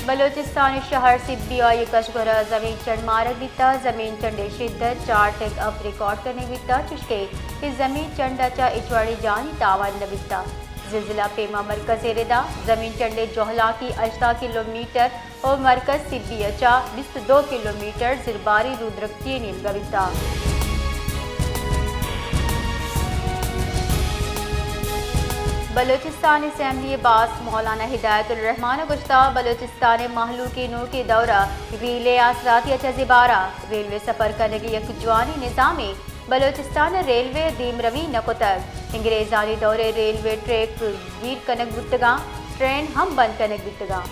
بلوچستان ءِ شہر سبی ءَ یک اژگرا زمین چنڈ مارگ بیتا، زمین چنڈ ءِ شدت چار ٹگ اپ ریکارڈ کنگ بیتا، چشکہ اے زمین چنڈ ءَ چہ ہچ وڑیں جانی تاوان نہ بیتا۔ زلزلہ پیما مرکز ءِ ردا زمین چنڈ ءِ جہلانکی ہژدہ کلومیٹر ءُ مرکز سبی ءَ چہ بیست ءُ دو کلومیٹر زرباری رودرکتی ءِ نیمگا بیتا۔ بلوچستان اسمبلی ءِ باسک مولانا ہدایت الرحمان ءَ گوشتا، بلوچستان ءِ مہلوک ءِ نوکیں دور ءَ ریل ءِ آسراتی ءَ چہ زبارا، ریلوے سفر کنگ ءِ یک جوانیں نظامے بلوچستان ءَ ریلوے ءَ دیمروی نہ کتگ۔ انگریزانی دور ءَ ریلوے ٹریک گیر کنگ بوتگاں، ٹرین ہم بند کنگ بیتگاں۔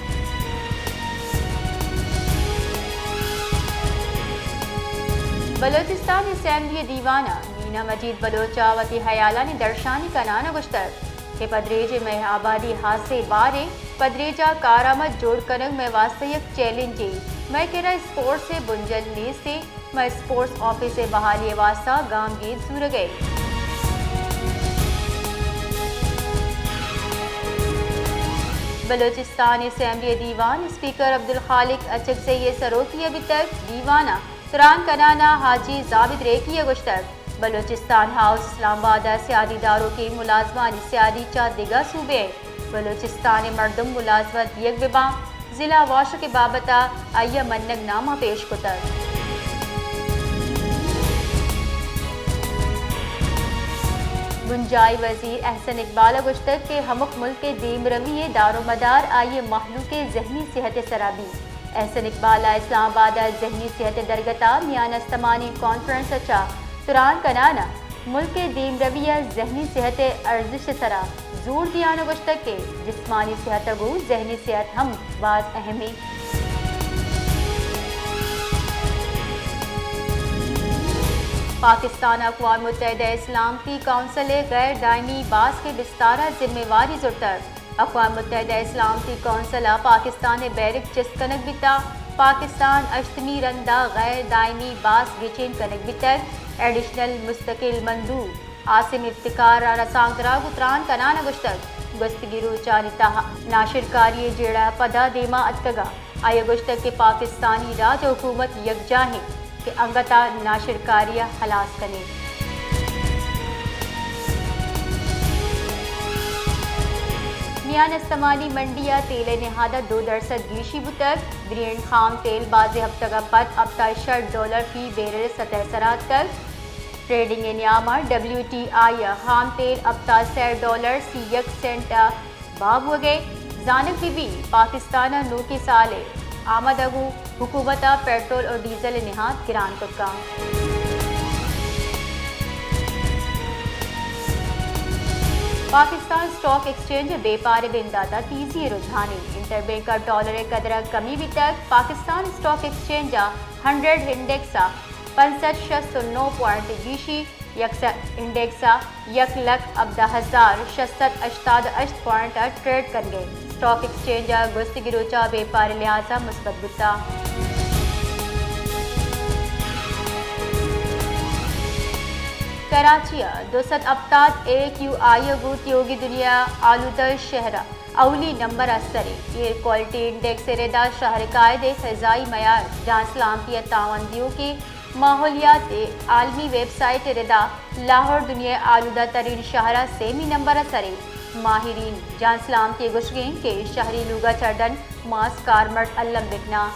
بلوچستان اسمبلی ءِ دیوان ءَ مینا مجید بلوچ ءَ وتی ہیالانی درشانی کنان ءَ گوشتگ کہ پدریچ ءِ مئے آبادی ہاسیں باریں، پدریچ ءَ کارآمد جوڑ کنگ مئے واستہ یک چیلنجے، مئے کرا اسپورٹس ءِ بنجل نیست ایں، مئے اسپورٹس آفس ءِ بحالی ءِ واستہ گامگیج زورگ ءَ ایں۔ بلوچستان اسمبلی ءِ دیوان اسپیکر عبدالخالق اچکزئی ءِ سروکی ءَ بیتگ۔ دیوان ءَ تران کنان ءَ حاجی زاہد ریکی ءَ گوشتگ، بلوچستان ہاؤس اسلام آباد ءَ سیادی داروکیں ملازمانی سیادی چہ دگہ صوبہ ءِ بلوچستان ءِ مردم ملازمت دیگ بہ باں، ضلع واشک ءِ بابت ءَ آئی ءَ منگ نامہ پیش کتگ۔ بنجاہی وزیر احسن اقبال ءَ گوشتگ کہ ہمک ملک ءِ دیمروی ءِ دارومدار آئی ءِ مہلوک ءِ ذہنی صحت ءِ سرا بیت۔ احسن اقبال ءَ اسلام آباد ءَ ذہنی صحت ءِ درگت ءَ میان استمانی کانفرنس ءَ چہ تران کنان ءَ ملک ءِ دیمروی ءَ ذہنی صحت ءِ ارزشت ءِ سرا زور دیان ءَ گوشتگ کہ جسمانی صحت ءَ گوں ذہنی صحت ہم باز اہم ایں۔ پاکستان ءَ اقوام متحدہ ءِ سلامتی کونسل ءِ غیر دائمی باسک ءِ بستار ءَ ذمہ واری زرتگ۔ اقوام متحدہ ءِ سلامتی کونسل ءَ پاکستان ءِ بیرک چست کنگ بیتا۔ پاکستان ہشتمی رند ءَ غیر دائمی باسک گچین کنگ بیتگ۔ ایڈیشنل مستقل مندوب عاصم افتخار ءَ رسانکدراں گوں تران کنان ءَ گوشتگ، گوستگیں روچانی تہا ناشرکاری ءِ جیڑہ پدا دیما اتکگ ءُ آئی ءَ گوشتگ کہ پاکستانی راج ءُ حکومت یکجاہ اِنت کہ انگت ءَ ناشرکاری ءَ ہلاس کنیں۔ میان استمانی منڈی ءَ تیل ءِ نہاد ءَ دو درسد گیشی بوتگ۔ برینڈ خام تیل بازیں ہپتگ ءَ پد ہپتاد شش ڈالر فی بیرل ءِ سطح ءِ سرا اتکگ۔ ٹریڈنگ ءِ نیام ءَ ڈبلیو ٹی آئی ءِ خام تیل ہپتاد سئے ڈالر سی یک سینٹ ءَ بہا بوگ ءَ۔ زانگ بہ بیت پاکستان ءَ نوکیں سال ءِ آمد ءَ گوں حکومت ءَ پیٹرول ءُ ڈیزل ءِ نہاد گران کت کنت۔ پاکستان اسٹاک ایکسچینج ءِ بیپار ءِ بندات ءَ تیزی ءِ رجحانے۔ انٹر بینک ءَ ڈالر ءِ قدر ءَ کمی بیتگ۔ پاکستان اسٹاک ایکسچینج ءِ ہنڈریڈ انڈیکس ءَ پنچ سد شست ءُ نو پوائنٹ گیشی، یکسر انڈیکس ءَ یک لکھ ہبدہ ہزار شش سد ہشتاد ءُ ہشت پوائنٹ ءَ ٹریڈ کنگ ءَ۔ اسٹاک ایکسچینج ءَ گوستگیں روچ ءَ بیپار ءِ لحاظ ءَ مثبت بوتگ۔ کراچی ءَ دو سد ہپتاد اے کیو آئی ءَ گوں تیوگیں دنیا ءِ آلودہ شہر ءَ اولی نمبر ءَ سر اِنت۔ ایئر کوالٹی انڈیکس ءِ ردا شہر ءِ قائد ءِ فضائی معیار، جان سلامتی ءَ تاوان دیوکیں ماحولیات ءِ عالمی ویب سائٹ ءِ ردا لاہور دنیا ءِ آلودہ ترین شہر ءَ سیمی نمبر ءَ سر اِنت۔ ماہرین جان سلامتی ءِ گوشگ اِنت کہ شہری لوگ ءَ چہ ڈن ماسک کارمرز الم بکناں۔